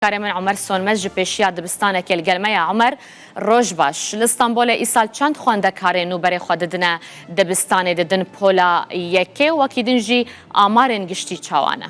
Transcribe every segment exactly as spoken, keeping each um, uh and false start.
Karê min Omer Sonmez ji pêşiya dibistanekê li gel me ya. Omer, roj baş. Li Stenbolê îsal çend xwendekarê nû berê xwe didine dibistanê, didin pola yekê, wekî din jî amarên giştî çawa ne?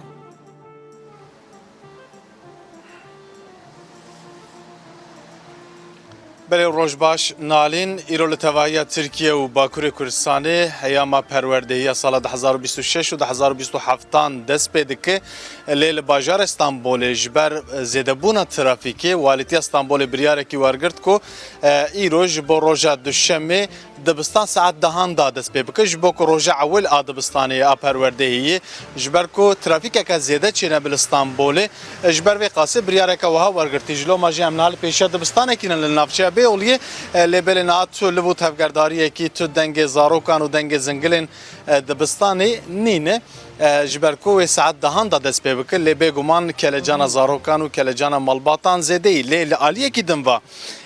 Belê, roj baş Nalîn. Îro li tevahiya Tirkiye û Bakurê Kurdistanê heyama perwerdehiya sala du hezar û bîst û şeş û du hezar û bîst û heftan dest pê dike. Lê li bajarê Stenbolê ji ber zêdebûna trafîkê, Walîtiya Stenbolê biryarekî wergirt ku, e, îro ji bo roja Duşemê dibistan saet dehan da dest pê bike, ji bo ku roja ewil a dibistanê a perwerdehiyê, ji ber ku trafîkeke zêde çênebe li Stenbolê. Ji ber vê qasê biryareke wiha wergirtî. Ji loma jî em niha li pêşiya dibistanekî ne li navçeya Bêoliyê. E, lê belê niha tu liv û tevgerdariyekî, tu dengê zarokan û dengê zingilên, e, dibistanê nîne. E, ji ber ku wê saet dehan da dest pê bike, lê bêguman kelecana zarokan û kelecana malbatan zêde yî. Lê li aliyekî din va,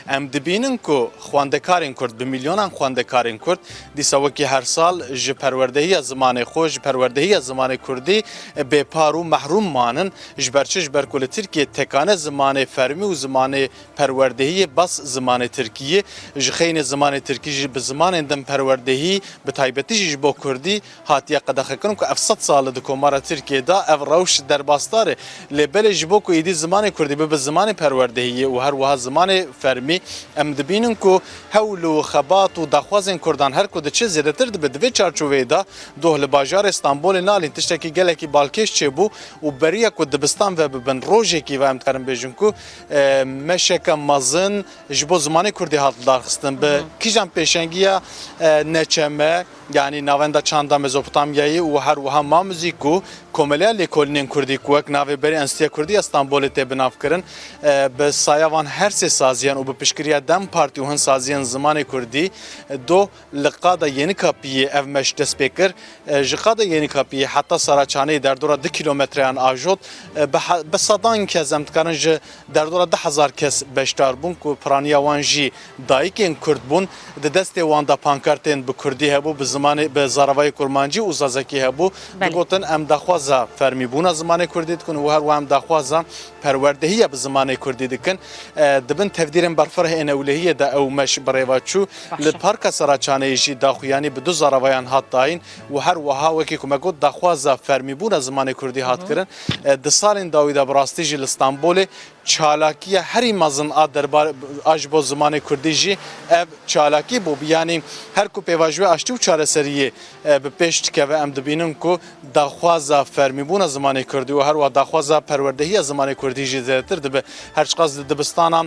em dibînin ku xwendekarên Kurd, bi milyonan xwendekarên Kurd, dîsa wekî her sal ji perwerdehiya zimanê xwe, ji perwerdehiya zimanê Kurdî bêpar û mehrûm manin. Ji ber çi? Ji ber ku li Tirkiyê tekane zimanê fermî û zimanê perwerdehiyê bes zimanê Tirkî ye. Ji xeynê zimanê Tirkî jî bi zimanên din perwerdehî, bi taybetî jî ji bo Kurdî, hatiye qedexekirin ku ev sed sal e di Komara Tirkiyê de ev rewş derbasdar e. Lê belê ji bo ku êdî zimanê Kurdî bibe zimanê perwerdehiyê û her wiha zimanê fermî, em dibînin ku hewl û xebat û daxwazên Kurdan her ku diçe zêdetir dibe. Di vê çarçoveyê de doh li bajarê Stenbolê Nalîn tiştekî gelekî balkêş çêbû û beriya ku dibistan vebibin, rojekî ve em dikarin bêjin ku, e, meşeke mezin ji bo zimanê Kurdî hat lidarxistin. Bi kîjan pêşengiya, e, neçeme, yanî Navenda Çanda Mezopotamyayê û her wiha Mamuzî ku Komeleya Lêkolînên Kurdî ku wek navê berê Enstîtuya Kurdî ya Stenbolê tê binavkirin, e, bi saya van her sê saziyan û bi piştgiriya DEM Partî û hin saziyên zimanê Kurdî, e, doh li qada Yenikapiyê ev meş dest pê kir. E, ji qada Yenikapiyê heta Saraçaneyê derdora du kîlometreyan ajot. E, bi he-, bi sedan kes, em dikarin ji derdora du hezar kes beşdar bûn ku piraniya wan jî dayikên Kurd bûn. Di destê wan de pankartên bi Kurdî hebû, bi zimanê, bi zaravayê Kurmancî û Zazakî hebû. Belê. Digotin, em daxwaza fermîbûna zimanê Kurdî dikin û her wiha em daxwaza perwerdehiya bi zimanê Kurdî dikin. E, di bin tevdîrên berfireh ên ewlehiyê de ew meş bi rê ve çû. Baş e. Li Parka Saraçaneyê jî daxuyanî bi du zaravayan hat dayîn û her wiha, wekî ku me got, daxwaza fermîbûna zimanê Kurdî hat kirin. E, di salên dawî de bi rastî jî li Stenbolê çalakiya herî mezin a derbar-, a ji bo zimanê Kurdî jî ev çalakî bû. Yanî her ku pêvajoya aştî û çareseriyê, e, bi pêş dikeve, em dibînin ku daxwaza fermîbûna zimanê Kurdî û her wiha daxwaza perwerdehiya zimanê Kurdî jî zêdetir dibe. Her çiqas di dibistana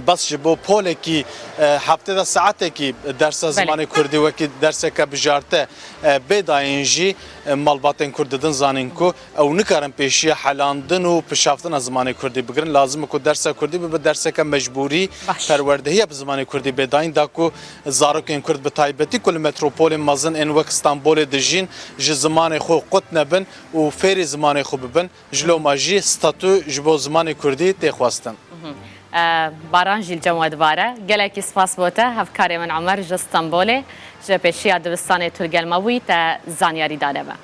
bes ji bo polekî, e, heftê de saetekî dersa Belê. zimanê Kurdî wekî derseke bijarte, e, bê dayîn jî, e, malbatên Kurd didin zanîn ku ew nikarin pêşiya helandin û pişaftina zimanê Kurdî bigirin. Lazim e ku dersa Kurdî bibe derseke mecbûrî, Baş. perwerdehiya bi zimanê Kurdî bê dayîn, da ku zarokên Kurd bi taybetî ku li metropolên mezin ên wek Stenbolê dijîn, ji zimanê xwe qut nebin û fêrî zimanê xwe bibin. Ji loma jî statû ji bo zimanê Kurdî tê xwestin. E, Baran jî li cem we dibare. Gelekî spas bo te, hevkarê min Omer ji Stenbolê, ji pêşiya dibistanê tu li gel me bûyî, te zanyarî dane me.